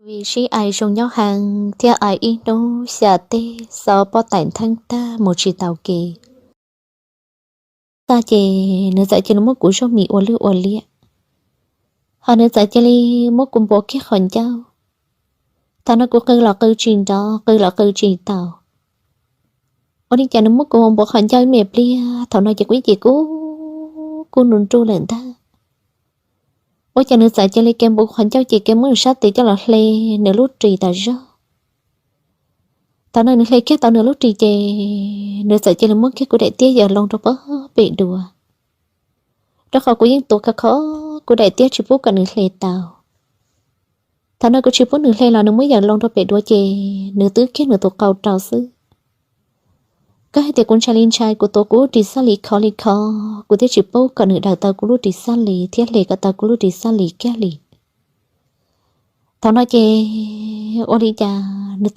Vim sib aim zoo nyob heev thiab aim ib hnub xya teb xov pob tais ntheeb tag mus tsis taus kev. Tag ces nws txawm cia li muab kuv zaub mis ua lwj ua liam, ho nws txawm cia li muab kuv npuav kiag qhov ncauj. Thaum no kuv qw los qw tsis nrov, qw los qw tsis taus. Ua li cas nws muab kuv npuav qhov ncauj ib me pliag, thaum no ces kuv ib ce kub kub nruj nruj lawm ntag. Ua cas nws txawm cia li ke npuav qhov ncauj ces ke muab nws sab tes coj los hle nws lub ris tas zog. Thaum no nws hle kiag tau nws lub ris ces nws txawm cia li muab kiag kuv daim tiab yaws loo rau pem duav, rau qhov kuv yeej tuav kho kho kuv daim tiab tsis pub kom nws hle tau. Thaum no kuv tsis pub nws hle los nws muab yaws loo rau pem duav ces nws twb kiag nws tus qau rau xwb. Koj hais tias kuv ntshai li ntshai, kuv tuav kuv lub ris xab lis khov li khov, kuv thiaj tsis pub kom nws daws tau kuv lub ris xab lis thiab hle kom tau kuv lub ris xab lis kiag li. Thaum no ces ua li cas nws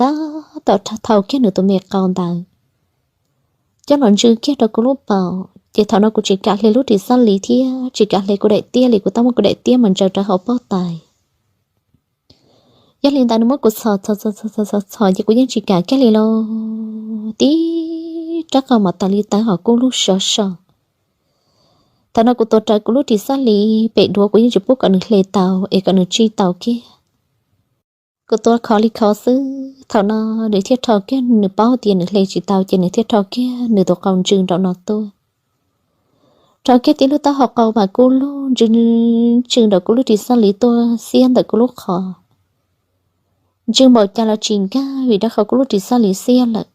tab tom thau kiag nws tus me qau ntawd coj los ntsw kiag rau kuv lub paum, ces thaum no kuv tsis kam hle lub ris xab lis thiab tsis kam hle kuv daim tiab li, kuv tab muab kuv daim tiab mas ntsaws rau hauv pob tais. Yog li ntawd nws muab kuv txhos txhos txhos txhos ces kuv yeej tsis kam kiag li lauj. Tib rab qau mas tas li tawv hos kub lug sov so. Thaum no kuv tuav rawv kuv lub ris xab lis pem duav, kuv yeej tsis pub kom nws hle tau es kom nws tsij tau kiag. Kuv tuav khov li khov xwb, thaum no nws thiaj rho kiag, nws paub tias nws hle tsis tau ces nws thiaj rho kiag nws tus qau ntsw nraum no tuaj. Rho kiag tib lub taub hau qau mas kub lug ntsw ntsw nraum kuv lub ris xab lis tuaj xiab ntawm kuv lub qhov. Ntsw npaum cas los tsis nkag vim rau qhov kuv lub ris xab lis xiab lawm.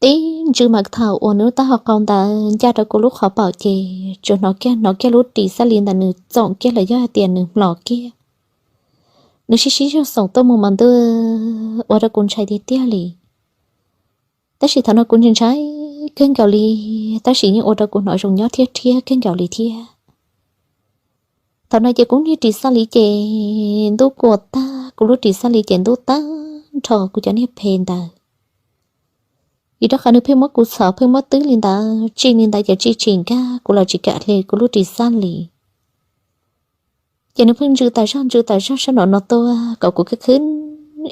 Tib ntsws mas thaum uas nws lub taub hau qau ntawd ncaj rau kuv lub qhov paum ces tsuas hnov kiag, hnov kiag lub ris xab lis ntawd nws txoom kiag los yog hais tias nws mlos kiag. Nws sib sib zog xoom tuaj mus mas ntuj, ua rau kuv ntshai tiag tiag li. Tab sis thaum no kuv ntshai ntshai kawg nkaus li, tab sis yeej ua rau kuv hnov zoo nyob thiab rhiab kawg nkaus li thiab. Thaum no ces kuv niag ris xab lis ces ntub kua tag, kuv lub ris xab lis ces ntub tag nrho kuv cov niag phe ntawd. Vim rau qhov nws pheej muab kuv txhos, pheej muab twb li ntawd, tsij li ntawd ces tsij tsis nkag, kuv los tsis kam hle kuv lub ris xab lis. Ces nws pheej ntsws tas zog ntsws tas zog sab nraum no tuaj kom kuv khwb khwb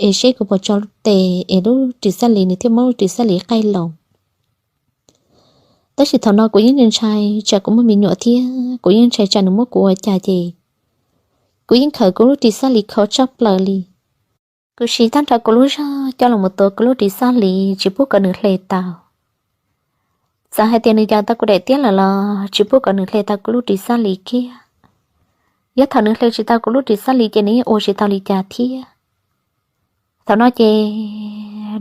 es seb kuv puas tso tes es lub ris xab lis, nws thiaj muab lub ris xab lis qaij los. Tab sis thaum no kuv yeej ntshai tsam kuv muaj me nyuam thiab kuv yeej ntshai tsam nws muab kuv ua cas ces kuv yeej khawm kuv lub ris xab lis khov tshaj plaws li. Kuv siv tag nrho kuv lub zog coj los mus tuav kuv lub ris xab lis tsis pub kom nws hle tau. Txawm hais tias nws yaws tau kuv daim tiab lawm los tsis pub kom nws hle tau kuv lub ris xab lis kiag. Yog thaum nws hle tsis tau kuv lub ris xab lis ces nws yeej ua tsis tau li cas thiab. Thaum no ces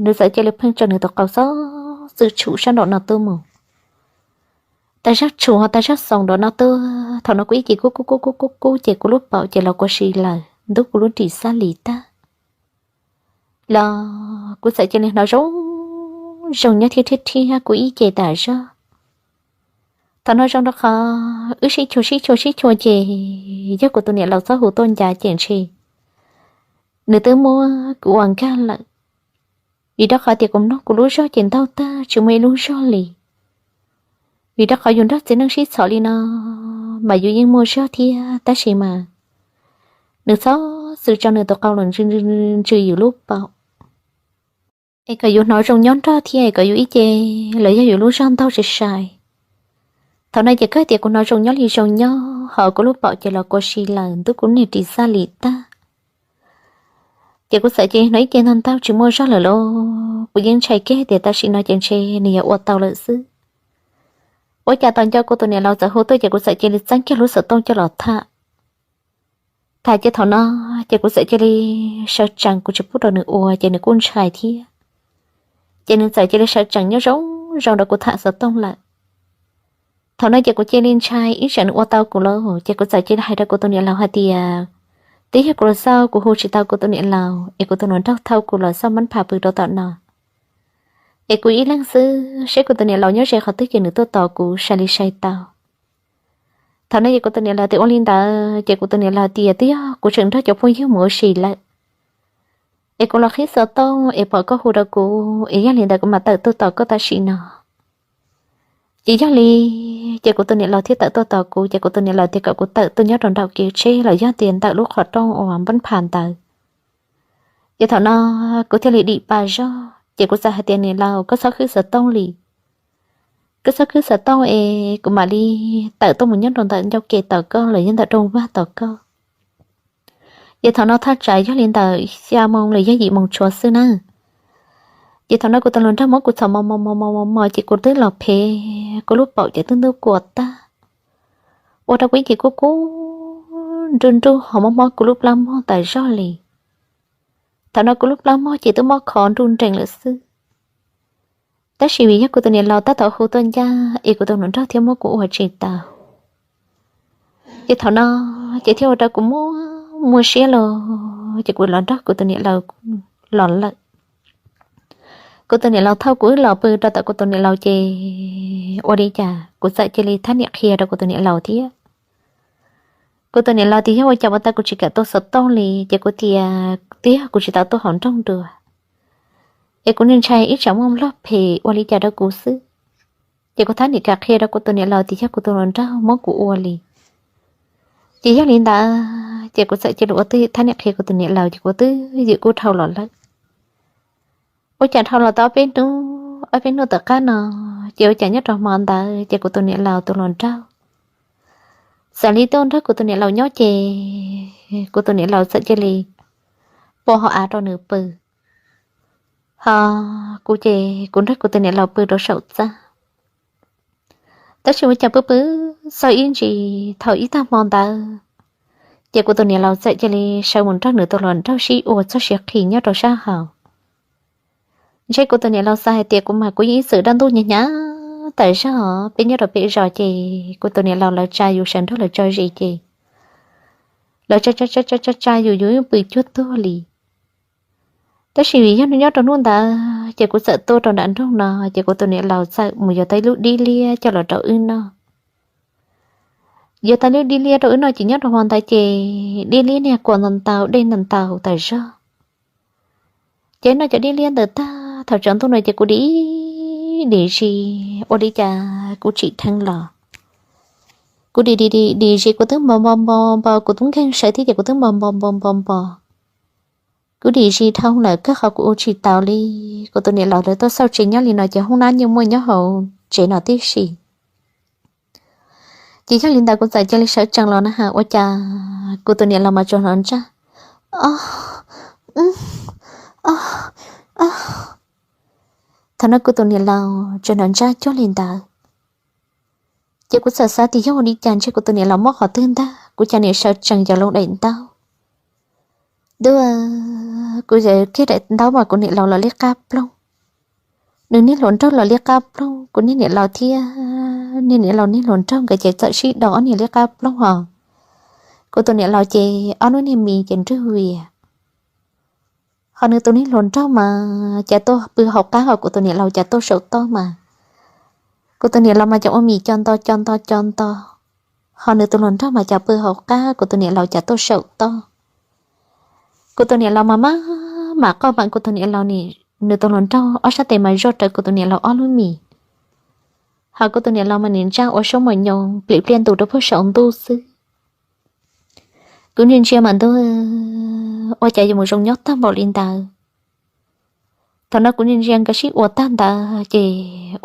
nws txawm cia li pheej tso nws tus qau xob txwm tshum sab nraum no tuaj mus. Tas zog tshum ho tas zog xoom nraum no tuaj, thaum no kuv ib ce kub kub kub kub kub kub ces kuv lub paum ces los kua si lawm, ntub kuv lub ris xab lis tag. Los kuv txawm cia li hnov zoo zoo nyob thiab rhiab rhiab kuv ib ce tas zog. Thaum no zoo rau qhov wb sib chua sib chua sib chua ces yog kuv tus niam laus txhob hu tuaj ncav ces ntshe nws twb muab kuv ua nkag lawm. Vim rau qhov tias kuv mloog kuv lub zog ces ntaug tag tsis muaj ib lub zog li. Vim rau qhov yus nrog txiv neej sib txhom li no mas yus yeej muaj zog thiab tab sis mas nws txhob txwm tso nws tus qau los ntsws ntsws yus lub paum es kom yus hnov zoo nyob nrog thiab es kom yus ib ce los yog yus lub zog ntaug sai sai. Thaum no ces kawg tias kuv hnov zoo nyob li zoo nyob ho kuv lub paum ces los kua si lawm, ntub kuv niag ris xab lis tag. Ces kuv txawm cia li hnov ib ce ntog ntaug tsis muaj zog lawm lauj. Kuv yeej ntshai kiag tias tam sim no ces ntshe nws yog ua tau lawm xwb. Ua cas tos nco kuv tus niam laus txawm hu tuaj ces kuv txawm cia li txeeb kiag lub xov tooj coj los tham. Tham ces thaum no ces kuv txawm cia li sawv tsees, kuv tsis pub rau nws ua ces nws kuj ntshai thiab. Ces nws txawm cia li sawv tsees nyob zoo zoo rau kuv tham xov tooj lawm. Thaum no ces kuv cia li ntshai ib tsam nws ua tau kuv lawm ces kuv txawm cia li hais rau kuv tus niam laus hais tias twb yog kuv los xauj kuv hu tsis tau kuv tus niam laus es kuv tus niam nraug thauj kuv los xauj mab pha pw rau tom no es kuv ib leeg xwb, seb kuv tus niam laus nyob ze qhov twg ces nws tuaj tos kuv sai li sai tau. Thaum no ces kuv tus niam laus tias ua li ntawd ces kuv tus niam laus tias twb yog kuv tseem nrog cov phooj ywg mus ua si lawm es kuv los qhib xov tooj es pom koj hu rau kuv es yog li ntawd kuv mam tawm tuaj tos koj tam sim no. Ces yog li ces kuv tus niam laus thiaj tawm tuaj tos kuv ces kuv tus niam laus tias kom kuv tawm tuaj nyob rau nraum kev tsheb los yog tias ntawm lub qhov rooj uas npab pha ntawd. Ces thaum no kuv thiaj li dim pa zog ces kuv txawm hais tias, Niam laus, koj txhob khwb xov tooj li. Koj txhob khwb xov tooj es kuv mam li tawm tuaj mus nyob rau ntawm ncauj ke tos koj los yog ntawm rooj vag tos koj. Ces thaum no thaj tsam yog li ntawm xya moo los yog yim moo tshuav xwb na. Ces thaum no kuv tus hluas nraug muab kuv txhom mos mos mos mos mos mos ces kuv twb los phem, kuv lub paum ces twb ntub kua tag, ua rau kuv ib ce kub kub nruj nruj ho mob mob kuv lub plab mog tas zog li. Thaum no kuv lub plab mog ces twb mob khov nruj nrees lawm xwb. Tab sis vim yog kuv tus niam laus tab tom hu tuaj ncaj es kuv tus hluas nraug thiaj muab kuv ua tsis tau. Ces thaum no ces thiaj ua rau kuv muaj muaj siab los ces kuv los nrog kuv tus niam laus los lawm. Kuv tus niam laus thauj kuv wb los pw rau tom kuv tus niam laus ces ua li cas kuv txawm cia li thab niam qhia rau kuv tus niam laus thiab. Kuv tus niam laus tias yog ua cas ua tau kuv tsis kam tua xov tooj li ces kuv tias twb yog kuv tsis tau tuaj hauv nroog dua es kuv ntshai ib tsam muaj nplog phem ua li cas rau kuv xwb. Ces kuv thab niam kam qhia rau kuv tus niam laus tias yog kuv tus hluas nraug muab kuv ua li. Ces yog li ntawd ces kuv txawm cia li ua twj ywm thab niam qhia kuv tus niam laus ces kuv twb ywm kuj dhau los lawm. Ua cas dhau los tau ob peb hnub, ob peb hnub tom qab no ces ua cas nyob rau hmo ntawd ces kuv tus niam laus tus hluas nraug txawm li tuaj nrog kuv tus niam laus nyob ces kuv tus niam laus txawm cia li pua hauv av rau nws pw, ho kuv ces kuv nrog kuv tus niam laus pw rau saum txaj. Tab sis ua cas pw pw txog ib ntsis thaum ib tag hmo ntawd ces kuv tus niam laus txawm cia li sawv mus nrog nws tus hluas nraug sib ua txog siav qhi nyob rau sab hauv. Ntshe kuv tus niam laus xav hais tias kuv mas kuv yeej ib txwm dab ntuj hnyav hnyav tas zog, peb nyob rau peb zos ces kuv tus niam laus lawv tsa yus sawv nrog lawv tso zis ces lawv tsa tsa tsa tsa tsa yus, yus yeej pw cuag tuag li. Tab sis vim yog nyob rau hnub ntawd ces kuv txawm tuaj rau nram nroog no ces kuv tus niam laus txawm mus yuav tau ib lub dib liab coj los rau wb noj. Yuav tau lub dib liab rau wb noj ces nyob rau hmo ntawd ces dib liab niag kua ntau ntau dej ntau ntau tas zog. Ces noj cov dib liab ntawd tag thaum tsaus ntuj no ces kuv dim dim zis ua li cas kuv tsim dheev los. Kuv dim dim dim dim zis kuv twb npo npo npo npo, kuv tub nkeeg sawv thiab ces kuv twb npo npo npo npo npo. Kuv dim zis dhau lawm kawg qhov kuv ua tsis taus li. Kuv tus niam laus lawv tuaj xauj tsev nyob li no ces hoob nab yeej muaj nyob hauv tsev no tib si. Ces yog li ntawd kuv txawm cia li sawv tsees los na has ua cas kuv tus niam laus mas tsuas hnov ntsaj, o, o, o. Thaum no kuv tus niam laus tsuas hnov ntsaj cuag li ntawd. Ces kuv txawm xav tias yog ua li cas ntshe kuv tus niam laus mob qhov twg ntag, kuv cas niam sawv tsees yog loo daim ntaub. Ntuj, kuv yawm kiag daim ntaub mas kuv niam laus los liab qab ploog. Nws niag hluas nraug los liab qab ploog, kuv niag niam laus thiab niag niam laus niag hluas nraug nkawd ces txawm sib do ob niag liab qab ploog hos. Kuv tus niam laus ces ob lub niag mis ces nrwg vias. Ho nws tus niag hluas nraug mas cas tuaj pw hauv qab, ho kuv tus niam laus cas tuaj saum toj mas. Kuv tus niam laus mas cas ua mis co nto co nto co nto, ho nws tus hluas nraug mas cas pw hauv qab, kuv tus niam laus cas tuaj saum toj. Kuv tus niam laus mas maj mam qauj mam kuv tus niam laus, nws tus hluas nraug ob sab tes mas zuaj rawv kuv tus niam laus ob lub mis. Ho kuv tus niam laus mas nim ntsaj ua suab mos nyoos plim pliaj ntus rau puag saum ntuj xwb. Kuv ntsia ntsia mas ntuj, ua cas yuav mus zoo nyob tag npaum li ntawd. Thaum no kuv ntsia ntsia nkawd sib ua tag ntawd ces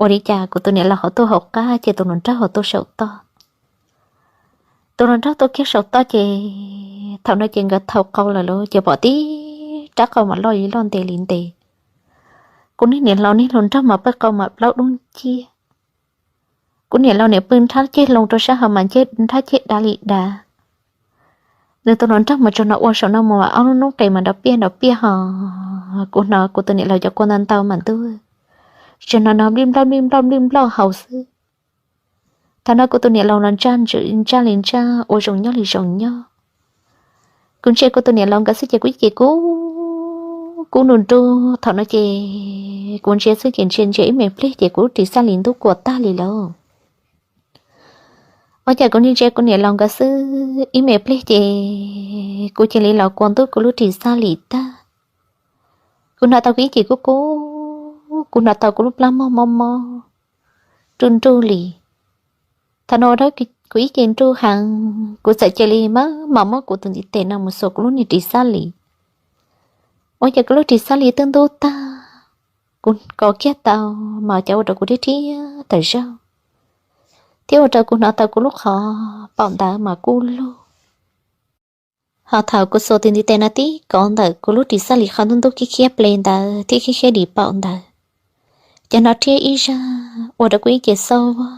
ua li cas kuv tus niam laus ho tuaj hauv qab ces tus hluas nraug ho tuaj saum toj. Tus hluas nraug tuaj kiag saum toj ces thaum no ces nkawd thau qau lawm lauj, ces pom tib rab qau mas loj li loj ntev li ntev. Kuv niag niam laus niag hluas nraug mas pw qau mas plaub dub nciab. Kuv niam laus niam pw nrhab ceg loo rau sab hauv mas nrhab ceg dav li dav. Nws tus hluas nraug mas tsuas hnov ua saum no mus ob lub noob qes mas nrov piaj nrov piaj ho. Kuv hnov kuv tus niam laus cov kua ntau ntau mas ntuj, tsuas hnov hnov nplij nploj nplij nploj nplij nploj hauv xwb. Thaum no kuv tus niam laus los ntsaj ntsaj li ntsaj, ua zoo nyob li zoo nyob. Kuv ntsia kuv tus niam laus nkawd xwb ces kuv ib ce kub kub nruj nruj. Thaum no ces kuv ntsia xwb ces ntsia ntsia ib me pliag ces kuv lub ris xaj lis ntub kua tag li lauj. Ua cas kuv ntsia ntsia kuv niam laus nkawd xwb ib me pliag ces kuv cia li los kua ntub kuv lub ris xaj lis tag. Kuv hnov tau kuv ib ce kub kub, kuv hnov tau kuv lub plab mog mob mob nruj nruj li. Thaum no kuv ib ce nruj heev, kuv txawm cia li maj mam muab kuv tus ntiv tes no mus xuas kuv lub niag ris xaj lis. Ua cas kuv lub ris xab lis twb ntub tag, kuv kov kiag tau mas cas ua rau kuv thiab thiab tawm zaug, thiab ua rau kuv hnov tau kuv lub qhov paum ntawd mas kub lug. Ho thaum kuv xuas tus ntiv tes no tib kov ntawm kuv lub ris xab lis qhov ntub ntub khiab khiab ple ntawd thiab khiab khiab dim paum ntawd, ces hnov rhiab ib zag ua rau kuv ib ce xauj vog,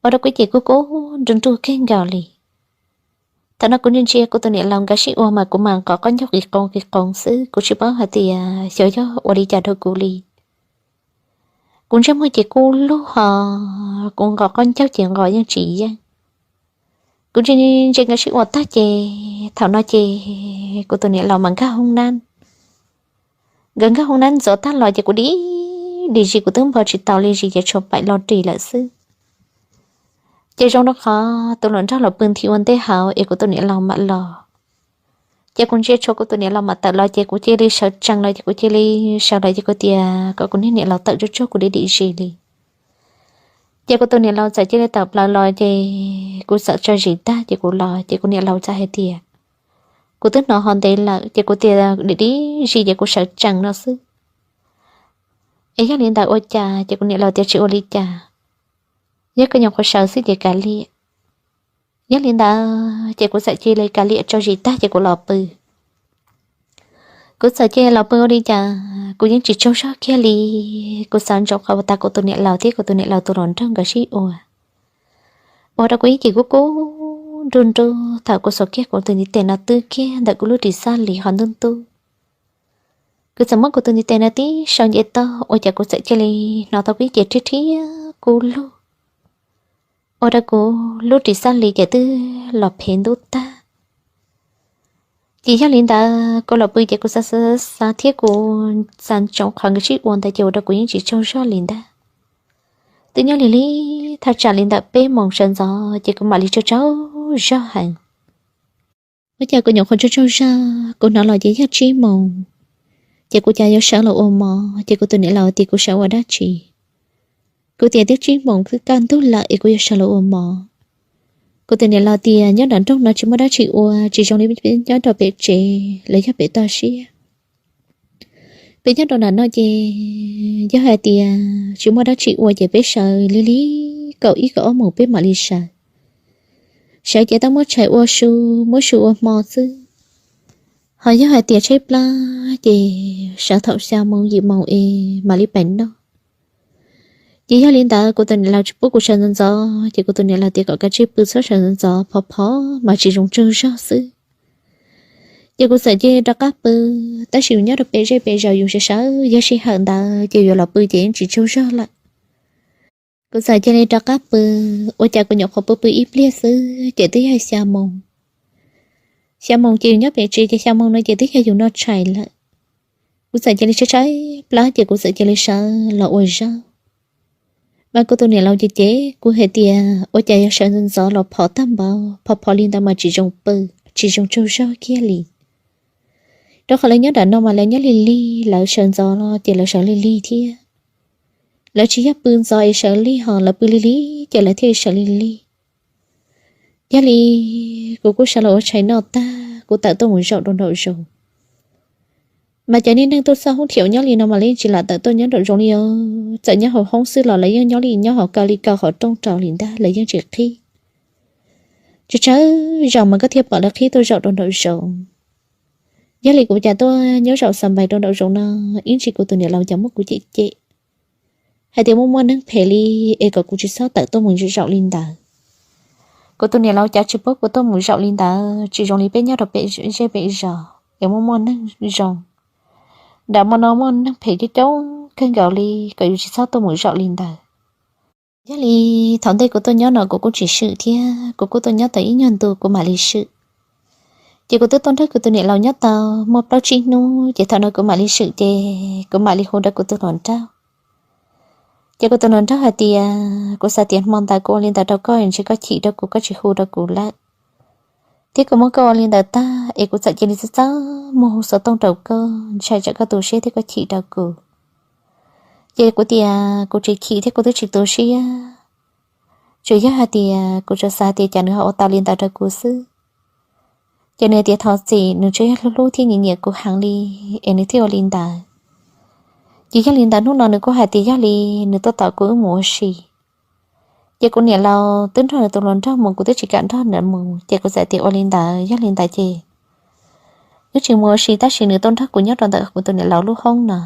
ua rau kuv ib ce kub kub nruj nruj kawg nkaus li. Thaum no kuv ntsia ntsia kuv tus niam laus nkawd sib ua mas kuv mas nqos qaub ncaug qis qoos qis qoos xwb, kuv tsis paub hais tias xyov yog ua li cas rau kuv li. Kuv ntsej muag ces kub lug ho kuv nqos qaub ncaug ces nqos yeej tsis yeej. Kuv ntsia ntsia nkawd sib ua tag ces thaum no ces kuv tus niam laus mas nkag hoob nab. Nkawd nkag hoob nab ntxov tag los ces kuv dim dim zis kuv twb npog tsis tau li zis ces tshuav paim los ris lawm xwb. Ces zoo rau qhov tus hluas nraug los pw nthi ua ntej hauv es kuv tus niam laus mam los. Ces kuv ntsia tshuav kuv tus niam laus mam tawm los ces kuv cia li sawv tsees los ces kuv cia li sawv los ces kuv tias kom kuv niag niam laus tawm tsuag tsuag kuv dim dim zis li. Ces kuv tus niam laus txawm cia li tawm plaws los ces kuv txawm tso zis tag ces kuv los ces kuv niam laus txawm hais tias, kuv twb hnov ho ntev lawm ces kuv tias dim dim zis ces kuv sawv tsees no xwb. Es yog li ntawd ua cas ces kuv niam laus tias tsis ua li cas, yog koj nyuam qhuav sawv xwb ces kav liam. Yog li ntawd ces kuv txawm cia li kav liam tso zis tag ces kuv los pw. Kuv txawm cia li los pw ua li cas kuv yeej tsis tsaug zog kiag li. Kuv xav ntsoov qhov uas tas kuv tus niam laus thiab kuv tus niam laus tus hluas nraug nkawd sib ua, ua rau kuv yeej tsis kub kub nruj nruj thaum kuv xuas kiag kuv tus ntiv tes no twb kiag ntawm kuv lub ris xab lis qhov ntub ntub. Kuv txawm muab kuv tus ntiv tes no tib sau nce toj ua cas kuv txawm cia li hnov tau kuv ib ce rhiab rhiab kub lug, ua rau kuv lub ris xab lis ces twb los phev ntub tag. Ces yog li ntawd kuv los pw ces kuv xav xav xav thiab kuv xav ntsoov qhov nkawd sib ua ntawd ces ua rau kuv yeej tsis tsaug zog li ntag. Twb nyob li li thaj tsam li ntawm peb moos sawv ntxov ces kuv mam li tsaug tsaug zog heev. Ua cas kuv nyuam qhuav tsaug tsaug zog kuv hnov los ces yog tsib moos, ces kuv cas yuav sawv los ua mov ces kuv tus niam laus tias kuv sawv ua dab tsi. Kuv tias twb tsib moos twb kaj ntug lawm es kuv yuav sawv los ua mov. Kuv tus niam laus tias nyob nram nroog no tsis muaj dab tsi ua, tsis zoo li nyob rau pem tsev los yog pem toj siab. Peb nyob rau nram no ces yog hais tias tsis muaj dab tsi ua ces peb sawv li li kaum ib kaum ob moos peb mam li sawv. Sawv ces tau muab tshais ua su, muab su ua hmo xwb. Ho yog hais tias tshaib plab ces sawv thaum xya moos yim moos es mam li pem noj. Ces yog li ntawd kuv tus niam laus tsis pub kuv sawv ntxov ntxov ces kuv tus niam laus tias kom kav tsij pw txhob sawv ntxov ntxov, phov phov mas tsis zoo tsaug zog xwb. Ces kuv txawm cia li rov qab pw, tab sis yus nyob rau pem zej pem zos yus sawv sawv yog sij hawm ntawd ces yuav los pw ces yeej tsis tsaug zog lawm. Kuv txawm cia li rov qab pw, ua cas kuv nyuam qhuav pw pw ib pliag xwb ces twb yog xya moos. Xya moos ces yus nyob pem tsev ces xya moos no ces twb yog yus noj tshais lawm. Kuv txawm cia li tshaib tshaib plab ces kuv txawm cia li sawv los ua zaub. Mas kuv tus niam laus ces cem kuv hais tias ua cas yog sawv ntxov ntxov los phov tag npaum, phov phov li ntawd mas tsis zoo pw, tsis zoo tsaug zog kiag li. Rau qhov lawv nyob nram no mas lawv nyob lig lig, lawv sawv ntxov los ces lawv sawv lig lig thiab. Lawv tsis yog pw ntxov es sawv lig, ho lawv pw lig lig ces lawv thiaj sawv lig lig. Yog li kuv kuj sawv los ua tshais noj tag kuv tawm tuaj mus zaum rau nraum zoov. Mas cov niag neeg tuaj txog hoob thiaum nyob li no mas lawv yeej tsis lam tawm tuaj nyob nraum zoov li os, txawm nyob hauv hoob xwb los lawv yeej nyob li nyob hauv kaw li kaw qhov rooj rau li ntag, lawv yeej tsis qhib. Tsawg tsawg zaus mas koj thiaj pom lawv qhib tuaj zaum rau nraum zoov. Yog li kuv cas tuaj nyob zaum xa npais rau nraum zoov no, ib ntsis kuv tus niam laus cas muab kuv cem cem hais tias muaj muaj neeg phem li, es kom kuv tsis txhob tawm tuaj mus zaum li ntawd. Kuv tus niam laus cas tsis pub kuv tuaj mus zaum li ntawd, tsis zoo li peb nyob rau pem zej pem zos es muaj muaj neeg zoo. Nram mo no muaj neeg phem coob coob kawg nkaus li, kom yus tsis txhob tuaj mus zaum li ntawd. Yog li thaum ntej kuv tuaj nyob no kuv kuj tsis swm thiab, kuv kuj tuaj nyob tau ib nyuag ntu kuv mam li swm. Ces kuv twb tuaj nrog kuv tus niam laus nyob tau muaj plaub tsib hnub ces thaum no kuv mam li swm ces kuv mam li hu rau kuv tus hluas nraug. Ces kuv tus hluas nraug hais tias kuv xav tias hmo ntawd kuv ua li ntawd rau koj ntshe koj chim rau kuv, koj tsis hu rau kuv lawm. Thiab kuv muab koj ua li ntawd tag es kuv txawm cia li txawj txawj muag hu xov tooj rau koj, ntshai tsam koj tu siab thiab koj chim rau kuv. Ces kuv tias kuv tsis chim thiab kuv twb tsis tu siab, tsuas yog hais tias kuv tsuas xav tias cas nws ho ua tau li ntawd rau kuv xwb. Ces nws tias thov txim, nws tsuas yog hlub hlub thiab nyiam nyiam kuv heev li es nws thiaj ua li ntawd. Ces yog li ntawd hnub no nws kuj hais tias yog li nws tuaj tos kuv wb mus ua si. Ces kuv niam laus twb nrog nws tus hluas nraug mus, kuv twb tsis kam nrog nws mus, ces kuv txawm tias ua li ntawd yog li ntawd ces wb tsis mus ua si, tab sis nws tuaj nrog kuv nyob rau ntawm kuv tus niam laus lub hoob no.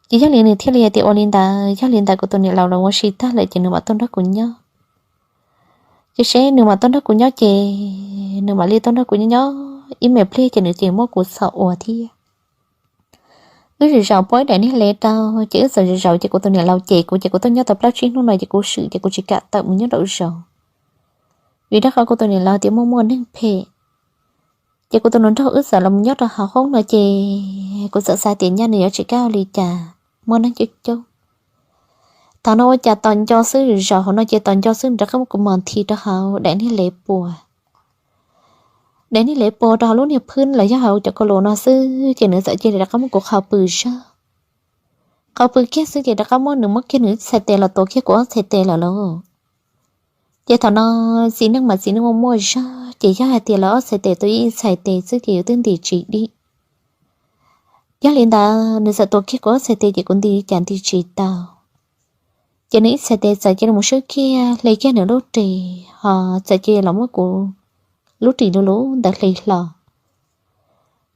Ces yog li nws thiaj li hais tias ua li ntawd yog li ntawd kuv tus niam laus los ua si tag lawm ces nws mam tuaj nrog kuv nyob. Ces seb nws mam tuaj nrog kuv nyob ces nws mam li tuaj nrog kuv nyob nyob ib me pliag ces nws ces muab kuv txhom ua thiab. Wb zam zaum pom ib daim niag lev rau, ces wb txawm zam zaum ces kuv tus niam laus cem kuv ces kuv tuaj nyob tau plaub tsib hnub no ces kuv swm ces kuv tsis kam tawm mus nyob nraum zoov, vim rau qhov kuv tus niam laus tias muaj muaj neeg phem. Ces kuv tus hluas nraug wb txawm los nyob rau hauv hoob no ces kuv txawm xav tias nyaj nws yuav tsis kam ua li cas, muaj neeg coob coob. Thaum no ua cas tos nco xwb, zaum hauv no ces tos nco xwb nws rov qab muab kuv mos nthi rau hauv daim niag lev pua. Daim niag lev pua rau hauv lub niag phwb los yog hauv cov ko los no xwb ces nws txawm cia li rov qab muab kuv qhau pw zog. Qhau pw kiag xwb ces rov qab muab nws muab kiag nws txhais tes los tuav kiag kuv ob txhais tes lawm lauj. Ces thaum no txiv neej mas txiv neej muaj muaj zog ces yog hais tias lawv ob txhais tes tuav ib txhais tes xwb ces yus twb nti tsis dim. Yog li ntawd nws txawm tuav kiag kuv ob txhais tes ces kuv nti cas nti tsis tau. Ces nws ib txhais tes txawm cia li mus swb kiag hle kiag nws lub ris ho txawm cia li los muab kuv lub ris lub lub ntawd hle hlo.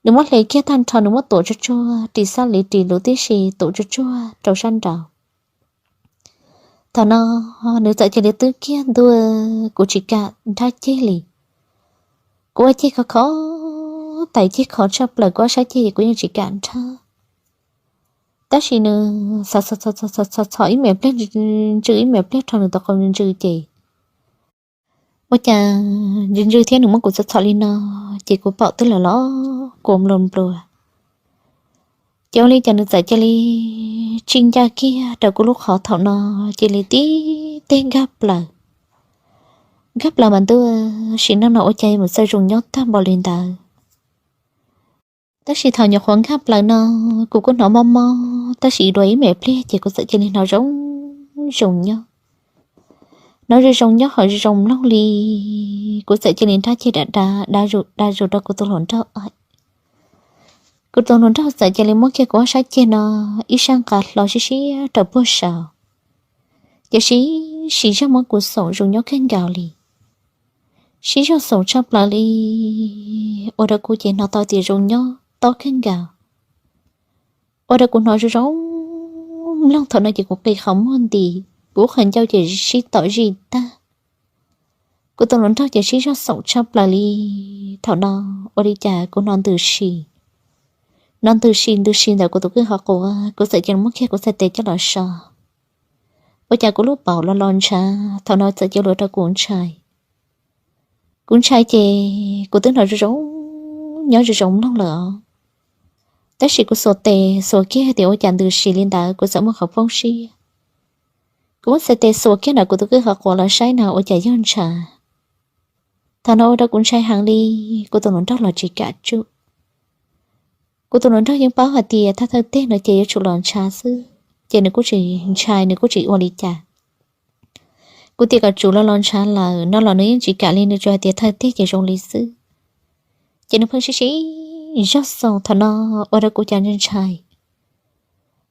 Nws muab hle kiag tag nrho nws muab tuav tsuag tsuag ris xab li ris lub tib si tuav tsuag tsuag rau sab nraud. Thaum no nws txawm cia li twb kiag ntua, kuv tsis kam nrhab ceg li. Kuv ua ceg khov kho, tais ceg khov tshaj plaws, kuv ob sab ceg kuv yeej tsis kam nrhab. Tab sis nws txhom txhom ib me pliag ntsws ib me pliag rho nws tus qau ntsws ces ua cas ntsws ntsws thiab nws muab kuv txhom txhom li no ces kuv paum twb los los kua nplua nplua. Ces ua li cas nws txawm cia li tsis ncaj kiag rau kuv lub qhov, thaum no cia li tib teg nkag plaws. Nkag plaws mas ntuj, sim neej no ua cas mus txawj zoo nyob tag npaum li ntawd. Tab sis thaum nyuam qhuav nkag plaws no kuv kuj hnov mob mob tab sis dua ib me pliag ces kuv txawm cia li hnov zoo zoo nyob. Hnov zoo zoo nyob ho zoo zoo mloog li, kuv txawm cia li nrhab ceg da da da zus da zus rau kuv tus hluas nraug. Kuv tus hluas nraug txawm cia li muab kiag kuv ob sab ceg no ib sab nqa hlo siab siab rau puag saud. Ces sib sib zog muab kuv xoom zoo nyob kawg nkaus li. Sib zog xoom tshaj plaws li, ua rau kuv ces hnov tau tias zoo nyob tob kawg nkaus. Ua rau kuv hnov zoo zoo mloog, thaum no ces kuv qi qhov muag nti, kuv qhov ncauj ces sib tom zij tag. Kuv tus hluas nraug ces sib zog xoom tshaj plaws li. Thaum no ua li cas kuv hnov ntws si, hnov ntws si ntws si ntawm kuv tus kwj qhov quav, kuv txawm cia li muab kiag kuv txhais tes coj los so. Ua cas kuv lub paum los los ntshav, thaum no txawm cia li ua rau kuv ntshai. Kuv ntshai ces kuv twb hnov zoo zoo nyob zoo zoo mloog lawm os. Tab sis kuv xuas tes xuas kiag tias ua cas ntws si li ntawd, kuv txawm muaj qhov poob siab. Kuv muab txhais tes xuas kiag ntawm kuv tus kwj qhov quav los saib no ua cas yog ntshav. Thaum no ua rau kuv ntshai heev li, kuv tus hluas nraug los tsis kam tsuj. Kuv tus hluas nraug yeej paub hais tias thawj thawj teg no ces yuav tsum los ntshav xwb, ces nws kuj tsis ntshai, nws kuj tsis ua li cas. Kuv tias kom tsum los los ntshav lawm no los nws yeej tsis kam li, nws tsuas hais tias thawj teg ces zoo li xwb. Ces nws pheej sib sib zog xoom, thaum no ua rau kuv cas ntshai ntshai.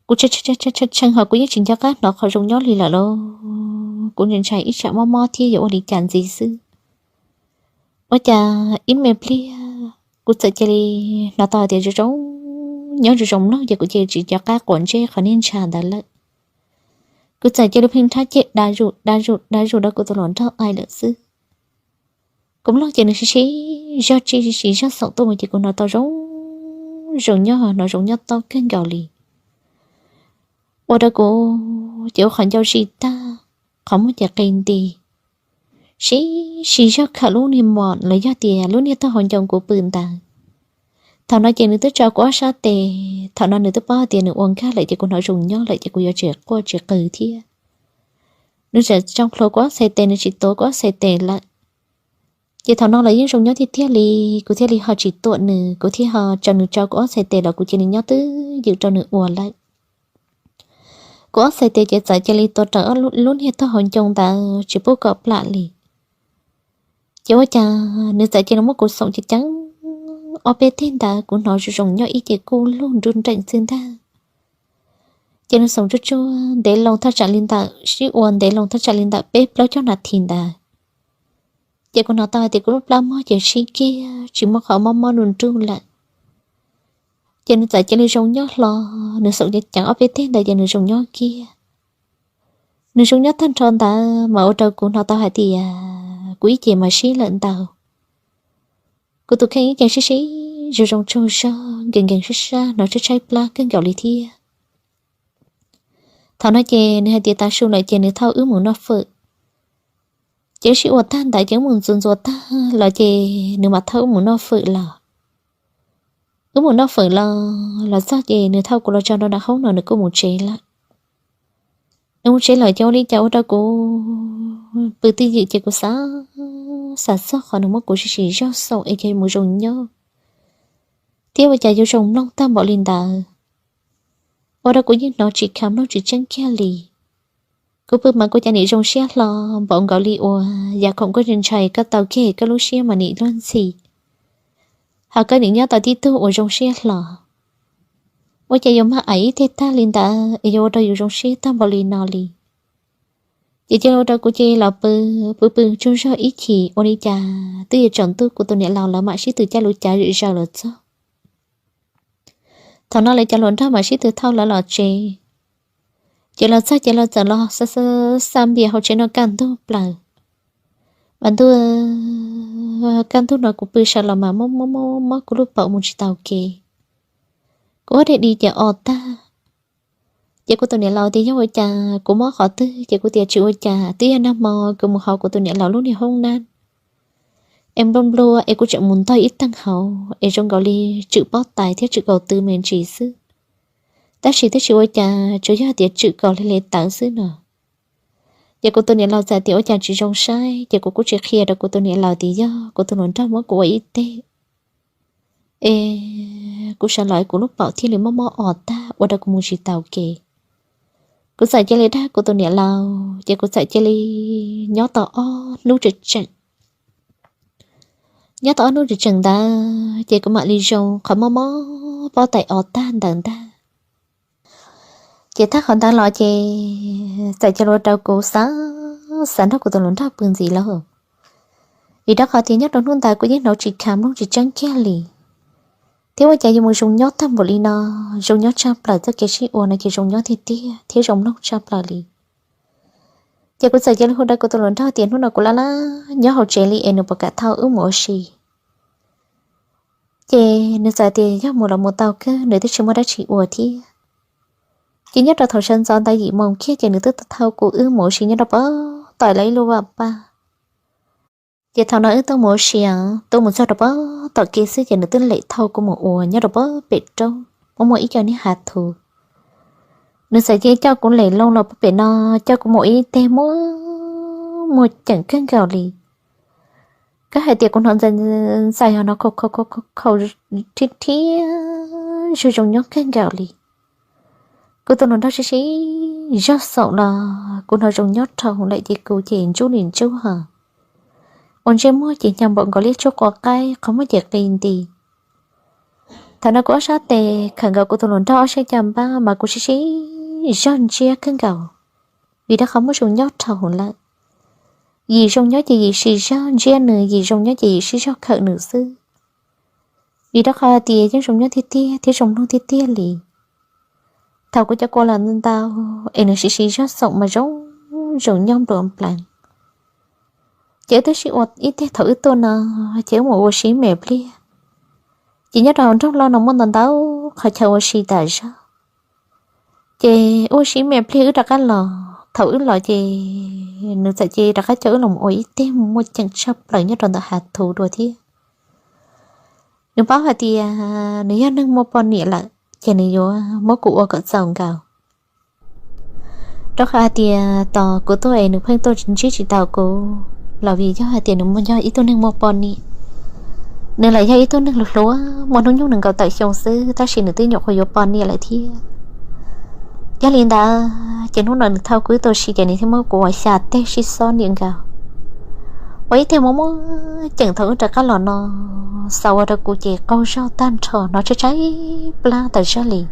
Kuv tshee ho kuv yeej tsis nco qab hnov qhov zoo nyob li lawm lauj. Kuv ntshai ntshai ib tsam mob mob thiab yuav ua li cas ntxiv xwb. Ua cas ib me pliag kuv txawm cia li hnov tau hais tias zoo zoo nyob zoo zoo mloog, ces kuv cia li tsis nco qab quav ntsej qhov niag ntshav ntawd lawm. Kuv txawm cia li pheej nrhab ceg da zus da zus da zus rau kuv tus hluas nraug aim lawm xwb. Kuv mloog ces nws sib sib zog tsis sib zog xoom tuaj mus ces kuv hnov tau zoo zoo nyob, hnov zoo nyob tob kawg nkaus li. Ua rau kuv ces ua qhov ncauj zij tag, qhov muag ces qi nti, sib sib zog khawm lub niag mom los yog tias lub niag taub hau ncoo kuv pw ntawd. Thaum no ces nws twb tso kuv ob sab tes, thaum no nws twb paub hais tias nws ua nkag lawm ces kuv hnov zoo nyob lawm ces kuv yuav tsis quaj tsis qw thiab. Nws tseem tsoo plhuav kuv ob txhais tes, nws tsis tuav kuv ob txhais tes lawm. Ces thaum no los yeej zoo nyob tiag tiag li, kuv thiaj li ho tsis tuam nws, kuv thiaj ho tso nws tso kuv ob txhais tes los kuv cia li nyob twj ywm rau nws ua lawm. Kuv ob txhais tes ces txawm cia li tuav rawv lub niag taub hau ncoo ntawd tsis pub kom plam li. Ces ua cas nws txawm cia li muab kuv xoom ceev ceev ob peb teg ntawd, kuv hnov zoo zoo nyob ib ce kuj lug nruj nreem xwb ntag. Ces nws xoom tsuag tsuag ntev loo thaj tsam li ntawm, sib ua ntev loo thaj tsam li ntawm peb plaub caug nas this ntawd. Ces kuv hnov tau hais tias kuv lub plab mob ces sib kiag tsis muaj qhov mob mob nruj nruj lawm. Ces nws txawm cia li zoo nyob hlo, nws xoom ceev ceev ob peb teg ntawd ces nws zoo nyob kiag. Nws zoo nyob tag nrho ntawd mas ua rau kuv hnov tau hais tias kuv ib ce mas sib lawm ntau. Kuv tus kheej ib ce sib sib zoo zoo tsaug zog, nkees nkees sab sab, hnov tshaib tshaib plab kawg nkaus li thiab. Thaum no ces nws hais tias tav su lawm ces nws thauj wb mus noj fawm. Ces wb sib ua tag ntawd ces wb mus ntxuav ntxuav tag los ces nws mam thauj wb mus noj fawm los. Wb mus noj fawm los, los txog ces nws thauj kuv los tso rau nram hoob no nws kuj mus tsev lawm. Nws mus tsev lawm ces ua li cas ua rau kuv pw twj ywm ces kuv xav, xav txog qhov nws muab kuv sib sib zog xoom es ces mus zoo nyob thiab ua cas yuav zoo mloog tag npaum li ntawd. Ua rau kuv yeej hnov tsis kha mloog tsis tseeb kiag li. Kuv pw mas kuv cas nim zoo siab hlo npaum nkaus li uas yam khoom koj ntshai ntshai koj tau kiag koj lub siab mas nim luag ntxhi. Hos koj nim nyob tau tib tug uas zoo siab hlo. Ua cas yuav mag aim ib teg tag li ntawd es yuav ua rau yus zoo siab tag npaum li no li. Ces cia li ua rau kuv cia li los pw, pw pw tsaug zog ib chim ua li cas twb yuav tsaus ntuj kuv tus niam laus lawv mam sib tw caij lub cav zom zaws los txog. Thaum no lawv cov hluas nraug mam sib tw thauj lawv los tsev. Ces los txog ces lawv txawm los xa xa npias hauv tsev no kaj ntug plaws. Mas ntuj, kaj ntug no kuv pw sawv los mas mob mob mob kuv lub paum mus tsis taus kev. Kuv ob daim di ces o tag. Ces kuv tus niam laus tias yog ua cas kuv mob qhov twg ces kuv tias tsis ua cas, twb yog nag hmo kuv mus hauv kuv tus niam laus lub niag hoob nab es nplua nplua es kuv tseem mus ntog ib teeg hauv es zoo nkaus li tswm pob tais thiab tswm kaus tw me ntsis xwb. Tab sis twb tsis ua cas, tsuas yog tias tswm kaus hle hle tawv xwb no. Ces kuv tus niam laus txawm tias ua cas tsis zoo saib, ces kuv kuj tsis qhia rau kuv tus niam laus tias yog kuv tus hluas nraug muab kuv ua ib teg. Es kuv sawv los kuv lub paum thiaj li mob mob o tag ua rau kuv mus tsis taus kev. Kuv txawm cia li dag kuv tus niam laus ces kuv txawm cia li nyob tau ob hnub tseem tseem. Nyob tau ob hnub tseem tseem ntawd ces kuv mam li zoo qhov mob mob pob tais o tag ntawd ntag. Ces tag qhov ntawd los ces txawm cia li ua rau kuv xav, xav nrog kuv tus hluas nraug pw ntxiv lawm. Vim rau qhov tias nyob rau hnub ntawd kuv yeej hnov tsis kha mloog tsis tseeb kiag li. Thiab ua cas yuav mus zoo nyob tag npaum li no, zoo nyob tshaj plaws txoj kev sib ua no ces zoo nyob tiag tiag thiab zoo mloog tshaj plaws li. Ces kuv txawm cia li hu rau kuv tus hluas nraug tias hnub no kuv laj laj nyob hauv tsev li es nws puas kam thauj wb mus ua si. Ces nws txawm tias yog mus los mus tau kawg, nws twb tsis muaj dab tsi ua thiab. Ces nyob rau thaum sawv ntxov ntawd yim moos kiag ces nws twb thauj kuv wb mus ua si nyob rau pem tom lawv ib lub vaj paj. Ces thaum no wb tuaj mus ua si, tuaj mus txog rau pem tom kev xwb ces nws twb lem thauj kuv mus ua nyob rau pem pem roob muaj muaj ib co niag hav thuv. Nws txawm cia coj kuv lem loo los pem no, coj kuv mus ib teg muaj, muaj ceem kawg nkaus li. Koj hais tias kuv hnov ntxais ntxais ho no khau khau khau khau khau, rhiab rhiab, zoo zoo nyob kawg nkaus li. Kuv tus hluas nraug sib sib zog xoom los kuv hnov zoo nyob dhau lawm ces kuv ces ntsub li ntsub ho. Ua ntsej muag ces hnyav npaum nkaus li ib tsuj quav qaib, qhov muag ces qi nti. Thaum no kuv ob sab tes khawm nkaus kuv tus hluas nraug ob sab caj npab mas kuv sib sib zog ntsiab kawg nkaus, vim rau qhov muaj zoo nyob dhau lawm. Yim zoo nyob ces yim sib zog ntsiab nws, yim zoo nyob ces yim sib zog khawm nws xwb. Vim rau qhov tias yeej zoo nyob tiag tiag thiab zoo mloog tiag tiag li. Thaum kuv cov kua los ntau ntau es nws sib sib zog xoom mas zoo, zoo nyob nplua nplaws. Ces wb twb sib ua ib teg thaum wb tuaj no, ces wb mus ua si me pliag. Ces nyob rau hauv nroog loj no muaj ntau ntau qhov chaw ua si tas zog. Ces ua si me pliag wb rov qab los, thaum wb los ces nws txawm cia li rov qab coj wb los ua ib teg muaj ceem tshaj plaws nyob rau ntawm hav thuv dua thiab. Nws paub hais tias nws yog neeg muaj poj niam lawm ces nws yuav muab kuv ua kom txaus nkaus. Rau qhov hais tias tos kuv tuaj es nws pheej tuaj ntsib tsis tau kuv los vim yog hais tias nws yog ib tug neeg muaj poj niam. Nws lam yog ib tug neeg hluas hluas muaj hnub nyoog nees nkaum tawm xyoo xwb tab sis nws twb nyuam qhuav yuav poj niam lawm thiab. Yog li ntawd ces hnub no nws thauj kuv wb tuaj ua si ces nws thiaj muab kuv ua xya teg sib xob niam nkaus. Pom ib tiag muaj muaj ceem thaum wb rov qab los no, xav ua rau kuv ces qaug zog tag nrho, hnov tshaib tshaib plab tas zog li.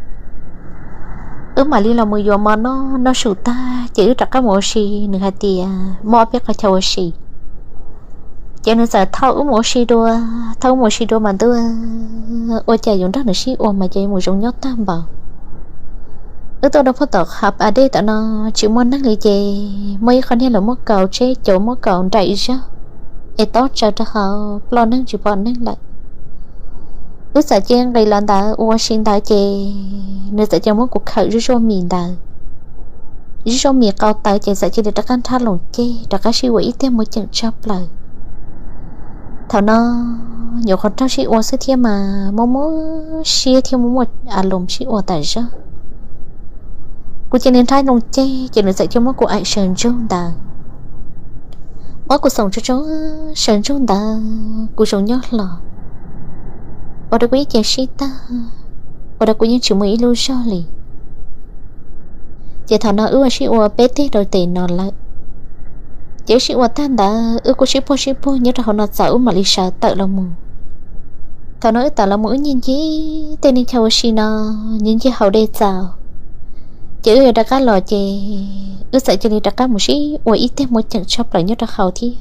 Wb mam li los mus yuav mov noj, noj su tag ces wb rov qab mus ua si. Nws hais tias muaj ob peb qhov chaw ua si, ces nws txawm thauj wb mus ua si dua. Thauj wb mus ua si dua mas ntuj, ua cas yuav nrog nws sib ua mas ces mus zoo nyob tag npaum. Wb tuaj rau pem tom hav pas dej tom no tsis muaj neeg li ces muaj ib qho niag los muab kaus tsheb caum, muab kaus nraim zog es tob tsaws rau hauv, ploj neeg tsis pom neeg lawm. Wb txawm cia nqis los ntawd ua si ntawd ces nws txawm cia muab kuv khawm zuj zus mis ntawd. Zuj zus mis qau tawv ces txawm cia li rov qab nrhab loos ceg rov qab sib ua ib tiag muaj ceem tshaj plaws. Thaum no nyuam qhuav raug sib ua xwb thiab mas muaj muaj siab thiab muaj muaj a loos sib ua tas zog. Kuv cia li nrhab loos ceg ces nws txawm cia muab kuv aim sawv ntsug ntawd. Muab kuv xoom tsuag tsuag sawv ntsug ntawd kuv zoo nyob hlo, ua rau kuv ib ce sib tag, ua rau kuv yeej tsis muaj ib lub zog li. Ces thaum no wb ua sib ua peb teg rau tes no lawm. Ces wb sib ua tag ntawd wb kuj sib puag sib puag nyob rau hauv no txaus wb mam li sawv tawm los mus. Thaum no wb tawm los mus wb ncig ncig tej neeg chaw ua si no, ncig ncig haus dej txaus, ces wb yuav rov qab los ces wb txawm cia li rov qab mus sib ua ib tiag muaj ceem tshaj plaws nyob rau hauv thiab.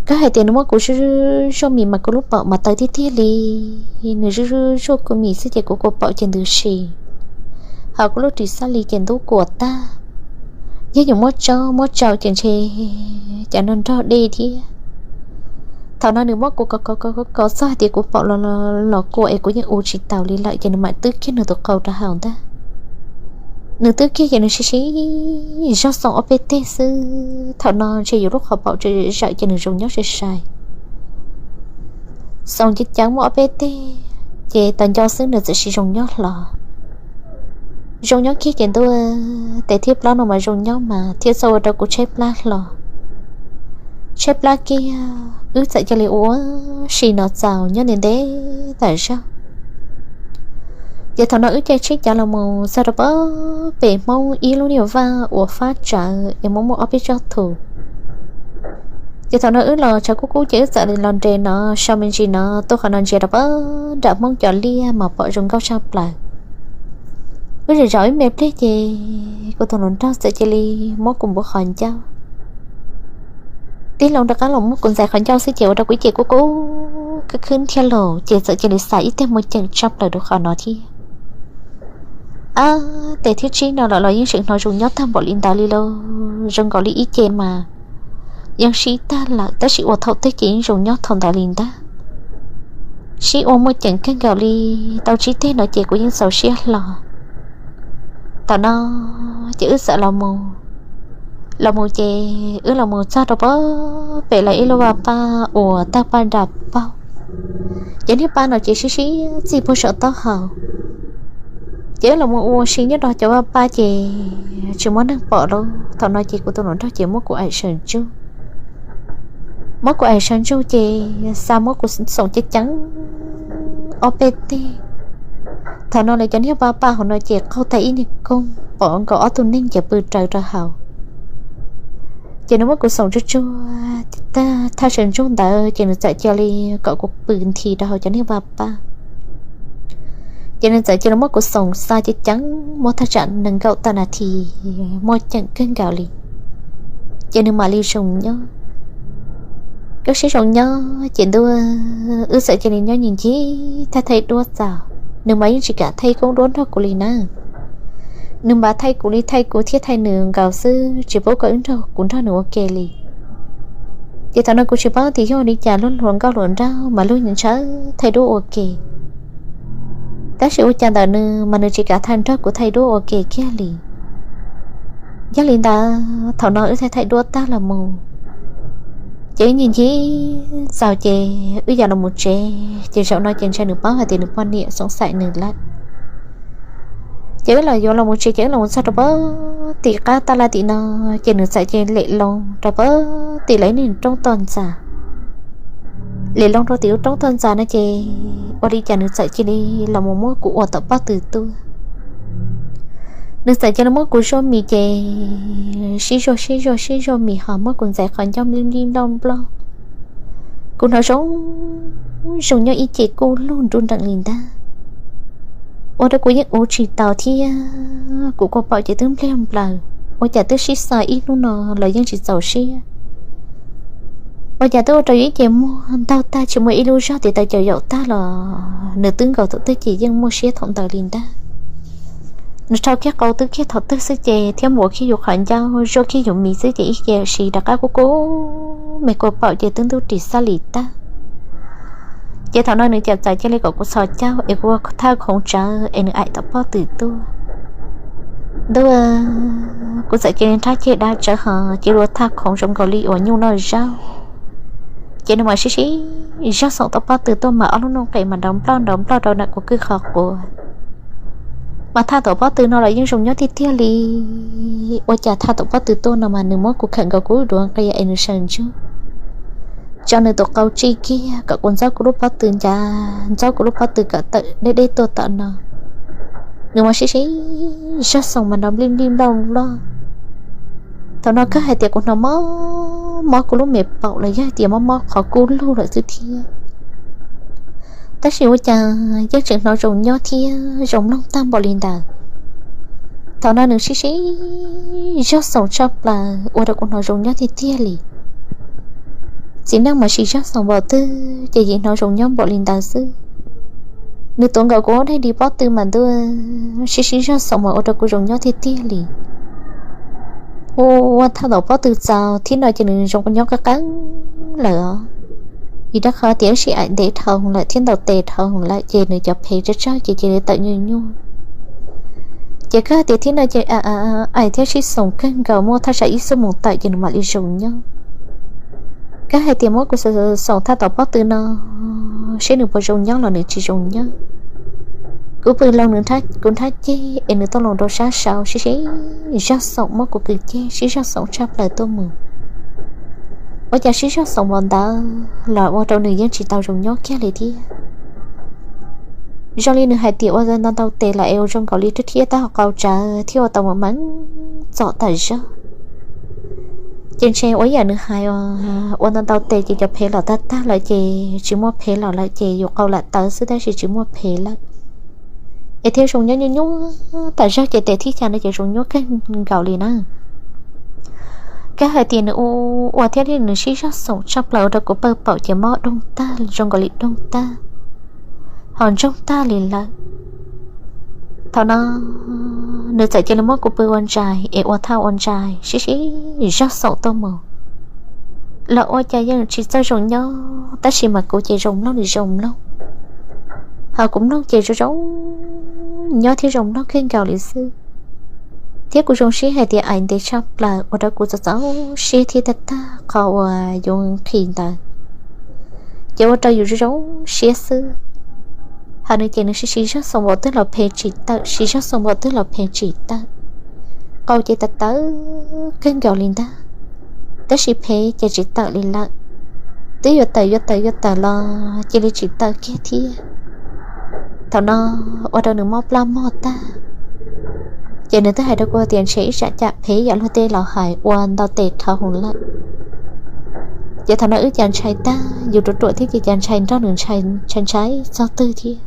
Koj hais tias nws muab kuv zuj zuj zuj mis mas kuv lub paum mas tawv tiag tiag li. Nws zuj zuj zuj kuv mis xwb ces kuv kua paum ces ntws si, hos kuv lub ris xab li ces ntub kuam tag. Yog nyuam muab tso muab tsau ces ntshe cas no nrog dej thiab. Thaum no nws muab kuv kov kov kov kov txog hais tias kuv paum los los kua es kuv yeej ua tsis taus li lawm ces nws mam twb kiag nws tus qau rau hauv ntag. Nws twb kiag ces nws sib sib zog xoom ob peb teg xwb, thaum no ntshe yus lub qhov paum tseem zawm ces nws zoo nyob sai sai. Xoom ceev ceev muaj ob peb teg, ces tas nco xwb nws txawm sib zoo nyob hlo. Zoo nyob kiag ces ntuj, tes thiab plab no mas zoo nyob mas thiaj txawj ua rau kuv tshaib plab hlo. Tshaib plab kiag wb txawm cia li ua si no txaus nyob ntev ntev tas zog. Ces thaum no wb caij tsheb cav los mus txog rau pem Hmoob ib lub niag vaj uas fab tsawv es muaj muaj ob peb tsob thu. Ces thaum no wb los tshav kub kub ces wb txawm los nres no so me ntsis no tuaj qhov no ntsia rau pem nram Hmoob cov liaj mas pom zoo nkauj tshaj plaws. Wb zam zam ib me pliag ces kuv tus hluas nraug txawm cia li muab kuv npuab qhov ncauj. Tib loo rov qab los muab kuv ntxais qhov ncauj xwb ces ua rau kuv ib ce kub kub khwb khwb thiab los ces txawm cia li xav ib tiag muaj ceem tshaj plaws rau qhov no thiab. Ab, tes thiab tsib no los los yeej tseem hnov zoo nyob tag npaum li ntawd li lauj, zoo nkaus li ib ce mas yeej sib tag lawm tab sis ua thaum twg ces yeej zoo nyob thaum ntawd li ntag. Sib ua muaj ceem kawg nkaus li, tau tsib teg no ces kuv yeej txaus siab hlo. Thaum no ces wb txawm los mus, los mus ces wb los mus txog rau pem lawv ib lub vaj paj uas tawg paj nram paug. Cov niag paj no ces sib sib txig puag saum taub hau. Ces wb los mus ua si nyob rau cov vaj paj ces tsis muaj neeg pom lauj. Thaum no ces kuv tus hluas nraug ces muab kuv aim sawv ntsug. Muab kuv aim sawv ntsug ces xa muab kuv xoom ceev ceev ob peb teg. Thaum no lawv cov niag vaj paj hauv no ces qaug tag ib niag koog pom nkaus ob tug neeg ces pw raws rau hauv. Ces nws muab kuv xoom tsuag tsuag thaj sawv ntsug ntawd ces nws txawm cia li kom kuv pw nthi rau hauv cov niag vaj paj. Ces nws txawm cia li muab kuv xoom xa ceev ceev muaj thaj tsam nees nkaum tawm nas this, muaj ceem kawg nkaus li. Ces nws mam li zoo nyob. Wb sib zoo nyob ces ntuj, wb txawm cia li nyob ncig ncig thaij thaij duab txaus. Nws mas yeej tsis kam thaij koob duab nrog kuv li na. Nws mas thaij kuv li thaij kuv thiab thaij nws nkaus xwb, tsis pub kom wb nrog kuv nrog nws ua ke li. Ces thaum no kuv tsis paub tias yog li cas luag hluas nkauj hluas nraug mas luag ntshaw thaij duab ua ke. Tab sis ua cas ntawm nws mas nws tsis kam thaij nrog kuv thaij duab ua ke kiag li. Yog li ntawd thaum no wb thaij thaij duab tag los mus, ces wb ncig ncig txaus ces wb yuav los mus tsev, ces zaum no ces ntshe nws paub hais tias nws poj niam xoom xaim nws lawm. Ces wb los yuav los mus tsev ces wb los mus txog rau pem tim qab taj laj tim no, ces nws txawm cia li lem loo rau pem tim lawv ib niag roob toj ntxas. Lem loo rau tim lub roob toj ntxas no ces ua li cas nws txawm cia li los mus muab kuv ua tawm pob tw tuaj. Nws txawm cia li muab kuv zuaj mis ces sib zuaj sib zuaj sib zuaj mis ho muab kuv ntxais qhov ncauj nplij nplij nploj nploj. Kuv hnov zoo zoo nyob ib ce kuj lug nruj nreem li ntag. Ua rau kuv yeej uv tsis tau thiab kuv kua paum ces twb npliag nplaws, ua cas twb sib xav ib hnub no los yeej tsis txaus siab. Ua cas twb ua rau yus ib ce muag ntaug tag tsis muaj ib lub zog tiv taw caum yaum tag los nws twb nkaus thaum twg ces yeej muaj siab thaum ntawd li ntag. Nws rhau kiag qau twb kiag thaum twg xwb ces thiab npuav kiag yus qhov ncauj zuaj kiag yus mis xwb ces ib ce si rov qab kub kub me kua paum ces twb ntub ris xab lis tag. Ces thaum no nws cas txawm cia li kom kuv txhos caug es kuv ua thaj khoov tsawv es nws aim tom pob tw tuaj. Ntuj, kuv txawm cia li nrhab ceg dab tsawv ho cia li ua thaj khoov zoo nkaus li uas nyuj noj zaub. Ces nws mam sib sib zog xoom tom pob tw tuaj mas ob lub nuj qes mas nrov nploj nrov nploj rau nram kuv kwj qhov quav. Mas thaj tom pob tw no los yeej zoo nyob tiag tiag li. Ua cas thaj tom pob tw tuaj no mas nws muab kuv khawm nkaus kuv duav nqia es nws sawv ntsug tso nws tus qau tsij kiag kom kuv ntxob kuv lub pob tw ncav, ntxob kuv lub pob tw kom tawm deb deb tuaj tom no. Nws mas sib sib zog xoom mas nrov nplij nplij nploj nploj. Thaum no kawg hais tias kuv hnov mob mob kuv lub me paum los yog hais tias mob mob qhov kub lug lawm xwb thiab. Tab sis ua cas yeej tseem hnov zoo nyob thiab zoo mloog tag npaum li ntawd. Thaum no nws sib sib zog xoom tshaj plaws ua rau kuv hnov zoo nyob tiag tiag li. Txiv neej mas sib zog xoom npaum twg ces yeej hnov zoo nyob npaum li ntawd xwb. Nws tuav nkaus kuv ob daim di pob tw mas ntuj, sib sib zog xoom mas ua rau kuv zoo nyob tiag tiag li. Ua thaj tom pob tw txaus thiab no ces nws zoo nyob qeeb qeeb lawm os. Vim rau qhov tias wb sib aim ntev dhau lawm thiab ntaus tes dhau lawm ces nws cov phev tsawg tsawg ces cia li tawm nyuaj nyuaj. Ces kawg tias thiab no ces aim thiab sib xoom kawg nkaus muaj thaj tsam ib xuab moos tawm ces nws mam li zoo nyob. Kawg hais tias muab kuv xoom thaj tom pob tw no seb nws puas zoo nyob los nws tsis zoo nyob. Kuv pw loo nws, kuv nrhab ceg es nws tuaj loo rau sab saud sib sib zog xoom muab kuv kwv ceg sib zog xoom tshaj plaws tuaj mus. Ua cas sib zog xoom npaum ntawd los ua rau nws yeej tsis tau zoo nyob kiag li thiab. Zoo li nws hais tias ua ntau ntau tes lawm es ua zoo nkaus li rhiab rhiab tab ho qau tsawv thiab ua tau mas meej txom tawm zog. Ces ntshe ua ib yam nws hais, ua ntau ntau tes ces cov phev los tag tag lawm ces tsis muaj phev los lawm ces yus qau lam tawv xwb tab sis tsis muaj phev lawm. Es thiaj zoo nyob nyuaj nyuaj tawm zog ces tes thib xya no ces zoo nyob kawg nkaus li na. Kawg hais tias nws ua ua thiab nws sib zog xoom tshaj plaws ua rau kuv pawg paum ces mob doog tag zoo nkaus li doog tag, ho ntsoog tag li lawm. Thaum no nws txawm cia li muab kuv pw ua ntsais es ua thaj ua ntsais sib sib zog xoom tuaj mus. Los ua cas yeej tsis txawj zoo nyob tab sis mas kuv ces zoo mloog nws zoo mloog, ho kuv mloog ces zoo zoo nyob thiab zoo mloog kawg nkaus li xwb. Thiab kuv zoo siab hais tias aim ntev tshaj plaws ua rau kuv txaus txaus siab thiab tag tag qhov uas yuav nqhis ntawd, ces ua rau yus zoo zoo siab xwb. Ho nws ces nws sib sib zog xoom npaum twg los phev tsis tawm, sib zog xoom npaum twg los phev tsis tawm. Qau ces tawv tawv kawg nkaus li ntag, tab sis phev ces tsis tawm li lawm. Twb yuav tawm yuav tawm yuav tawm los cia li tsis tawm kiag thiab. Thaum no ua rau nws mob plab mog tag, ces nws twb hais rau kuv tias ntshe ib tsam cam phev yam luag tej laus hais ua ntau tes dhau hwv lawm. Ces thaum no wb cas ntshai tag, yus ruam ruam thiab ces cas ntshai nrog nws ntshai ntshai txog twg thiab.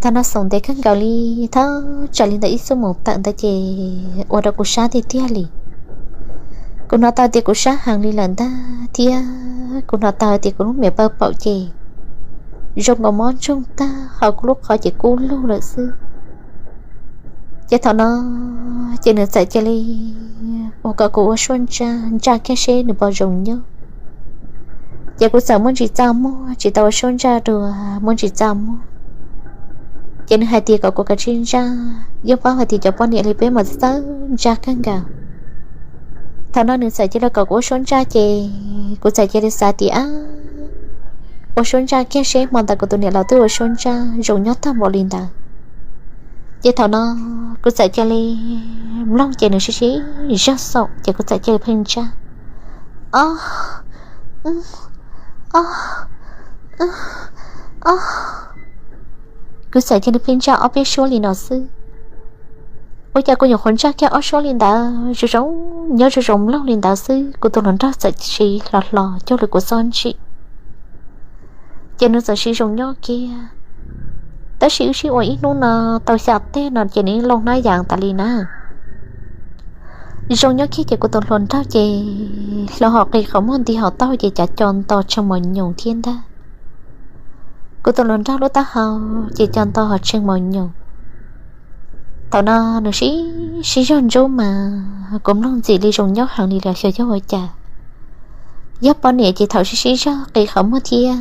Thaum no xoom ntev kawg nkaus li, thaj tsam li ntawm ib xuab moos tawm ntawd ces ua rau kuv sab tiag tiag li. Kuv hnov tau tias kuv sab heev li lawm ntag thiab kuv hnov tau tias kuv lub me pawg paum ces zoo nkaus mob ntsoog tag, ho kuv lub qhov ces kub lug lawm xwb. Ces thaum no ces nws txawm cia li ua kom kuv ua suab ntsaj ntsaj kiag seb nws puas zoo nyob. Ces kuv txawm muaj ntsis txaj muag tsis tau ua suab ntsaj dua, muaj ntsis txaj muag. Ces nws hais tias kom kuv kav tsij ntsaj, yeej paub hais tias cov poj niam li peb mas txawj ntsaj kawg nkaus. Thaum no nws txawm cia li kom kuv ua suab ntsaj ces kuv txawm cia li xav tias ua suab ntsaj kiag seb hmo ntawd kuv tus niam laus twb ua suab ntsaj zoo nyob tag npaum li ntawd. Ces thaum no kuv txawm cia li mloog ces nws sib sib zog xoom ces kuv txawm cia li pheej ntsaj, o, o, o. Kuv txawm cia li pheej ntsaj ob peb suab li no xwb. Ua cas kuv nyuam qhuav ntsaj kiag ob suab li ntawd, zoo zoo, nyob zoo zoo mloog li ntawd xwb, kuv tus hluas nraug txawm siv hlo hlo cuag li kuv txob ntsim. Ces nws txawm siv zoo nyob kiag. Tab sis wb sib ua ib hnub no tau xya teg no ces nws loo hnab yas tas li na. Zoo nyob kiag ces kuv tus hluas nraug ces hlo ho qi qhov muag nti ho taub ces cav co nto tshee mos nyoos thiab ntag. Kuv tus hluas nraug lub taub hau ces co nto ho tshee mos nyoos. Thaum no nws sib sib zog ntsub mas kuv mloog ntxim li zoo nyob heev li los xyov yog ua cas. Yog poj niam ces thaum sib sib zog qi qhov muag thiab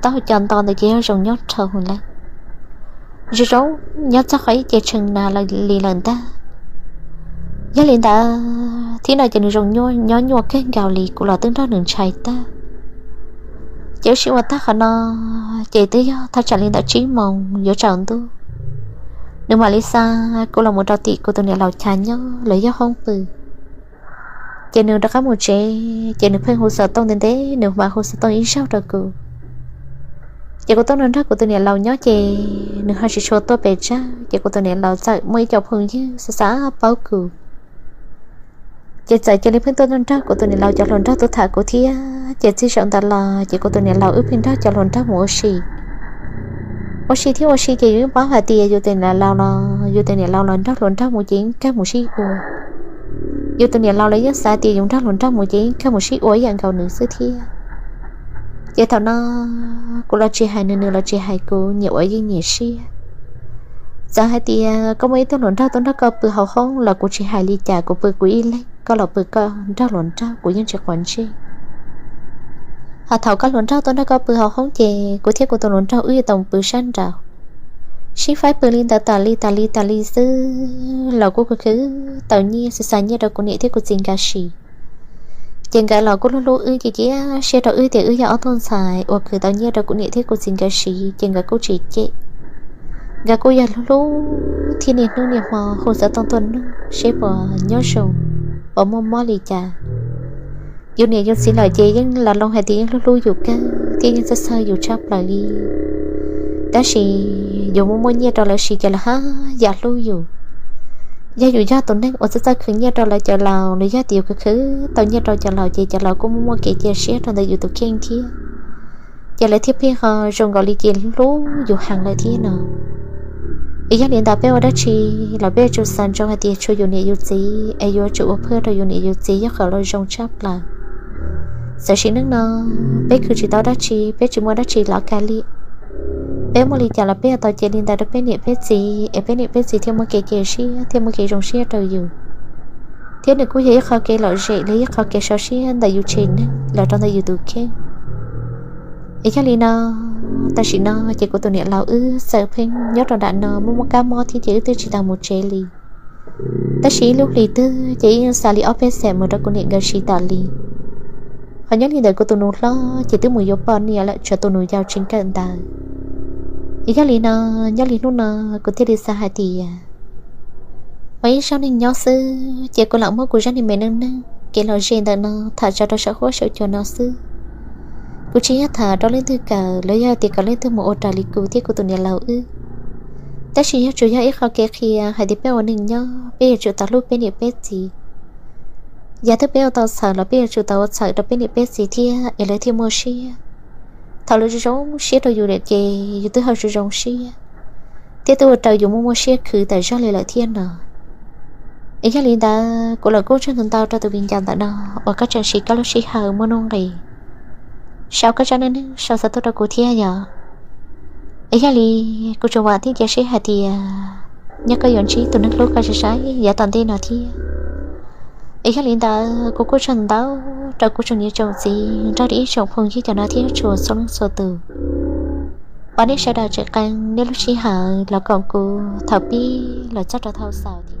taub hau co nto ntawd ces yog zoo nyob dhau lawm. Zoo zoo nyob txog qhov ib ce tshee na li lawm ntag. Yog li ntawd thiab no ces nws zoo nyob nyuaj kawg nkaus li, kuv los twb nrog nws ntshai tag. Ces wb sib ua tag qhov no ces twb yog thaj tsam li ntawm tsib moos yuav tsaus ntuj, nws mam li xa kuv los mus rau tim kuv tus niam laus chav nyob los yog hoob pw. Ces nws rov qab mus tsev ces nws pheej hu xov tooj ntev ntev, nws mam hu xov tooj ib zaug rau kuv. Ces kuv tuaj nrog kuv tus niam laus nyob ces nws ho tsis tshua tuaj pes tsawg, ces kuv tus niam laus txawm muaj ib co phooj ywg xav xav paub kuv. Ces txawm cia li pheej tuaj nrog kuv tus niam laus cov hluas nraug tuaj tham kuv thiab. Ces txij zaum ntawd los ces kuv tus niam laus wb pheej nrog cov hluas nraug mus ua si. Ua si thiab ua si ces yus yeej paub hais tias yus tus niam laus los yus tus niam laus los nrog hluas nraug mus ces yeej kawg mus sib ua. Yus tus niam laus los yeej xav tias yus nrog hluas nraug mus ces yeej kawg mus sib ua ib yam nkaus nws xwb thiab. Ces thaum no kuv los tsis hais nws, nws los tsis hais kuv, nyias ua yeej nyias siab. Txawm hais tias koj muaj ib tug hluas nraug tuaj nrog koj pw hauv hoob los kuv tsis hais li cas, kuv pw kuv ib leeg, koj los pw koj nrog hluas nraug kuv yeej tsis quav ntsej. Ho thaum koj hluas nraug tuaj nrog koj pw hauv hoob ces kuv thiab kuv tus hluas nraug wb yuav tau pw sab nraud, sib faib pw li ntawd tas li tas li tas li xwb los kuj khwv khwv tau nyiaj, xa xa nyiaj rau kuv niam thiab kuv txiv nkawd siv. Ces nkawd los kuj hlub hlub wb, cia cia siab rau wb tias wb yog ob tug ntxhais uas khwv tau nyiaj rau kuv niam thiab kuv txiv nkawd siv ces nkawd kuj tsis cem. Nkawd kuj yog hlub hlub thiab niaj hnub niaj hmo hu xov tooj tuaj nug seb puas nyob zoo, puas muaj mob li cas. Yus niam yus txiv lawm ces yeej los loo hais tias yeej hlub hlub yus kawg thiab yeej txhawj txhawj yus tshaj plaws li. Tab sis yus muaj muaj nyiaj rau lawv siv ces lawv haj yam hlub yus. Yog yus yog tus neeg uas txawj txawj khwv nyiaj rau lawv cov laus los yog tias yus khwv khwv tau nyiaj rau cov laus ces cov laus kuj muaj muaj kev cia siab rau ntawm yus tus kheej thiab. Ces lawv thiaj pheej ho zoo nkaus li ces hlub yus heev lawm thiab no. Es yog li ntawd peb ua dab tsi los peb yuav tsum xav ntsoov hais tias tshuav yus niam yus txiv es yuav tsum ua phaj rau yus niam yus txiv yog qhov uas zoo tshaj plaws. Txawm sim neej no peb khwv tsis tau dab tsi, peb tsis muaj dab tsi los kav liam, peb muaj li cas los peb yuav tau cev li ntawd rau peb niam peb txiv es peb niam peb txiv thiaj muaj kev cia siab thiab muaj kev zoo siab rau yus. Thiab nws kuj yog ib qho kev lom zem los ib qho kev so siab ntawm yus tsev neeg los rau ntawm yus tus kheej. Es yog li no, tam sim no ces kuv tus niam laus wb txawm pheej nyob rau nram no muaj muaj kab mob thiab ces wb twb tsis tau mus tsev li. Tab sis ib lub hlis twg ces wb yeej xa li ob peb xees mus rau kuv niam nkawd siv tas li. Qhov nyob li ntawd kuv tus nus hlob ces twb mus yuav poj niam lawm, tshuav tus nus yau tsis nkawm ntawd. Es yog li no, nyob li hnub no kuv thiaj li xav hais tias ua ib zaug neej nyob xwb ces kuv lam muab kuv zaj neej me neej neeg kev lom zem ntawm no tham tso rau saum huab saum cua no xwb. Kuv tsis yog tham rau leej twg kawm los yog tias kom leej twg mus ua raws li kuv thiab kuv tus niam laus wb. Tab sis yog tsuas yog ib qho kev qhia hais tias peb ua neej nyob peb yuav tsum tau hlub peb niam peb txiv. Yog twb peb ua tau txhawm los peb yuav tsum tau ua txhawm rau peb niam peb txiv thiab es lawv thiaj muaj siab. Thaum lawv zoo zoo siab rau yus lawm ces yus twb ho zoo zoo siab, thiab twb ua rau yus muaj muaj siab khwv tas zog li lawm thiab no. Es yog li ntawd kuv los kuj tsaug ntau ntau rau tus viv ncaus ntawm no uas koj tseem siv koj lub sij hawm muaj nuj nqis sau koj zaj neej neeg sau xov tuaj rau kuv thiab yom. Es yog li kuv tsuas vam thiab cia siab hais tias nyob koj yuav ntsib tus neeg hlub koj sai sai yav tom ntej no thiab. Es yog li ntawd kuv kuj tsaug ntau rau kuv tsoom niam tsoom txiv nrog rau ib tsoom phooj ywg cov no thiab txhua txhua leej txhua tus uas nej sawv daws tseem qee nej lub sij hawm los koom kuv thaum pib los txog rau thaum xaus.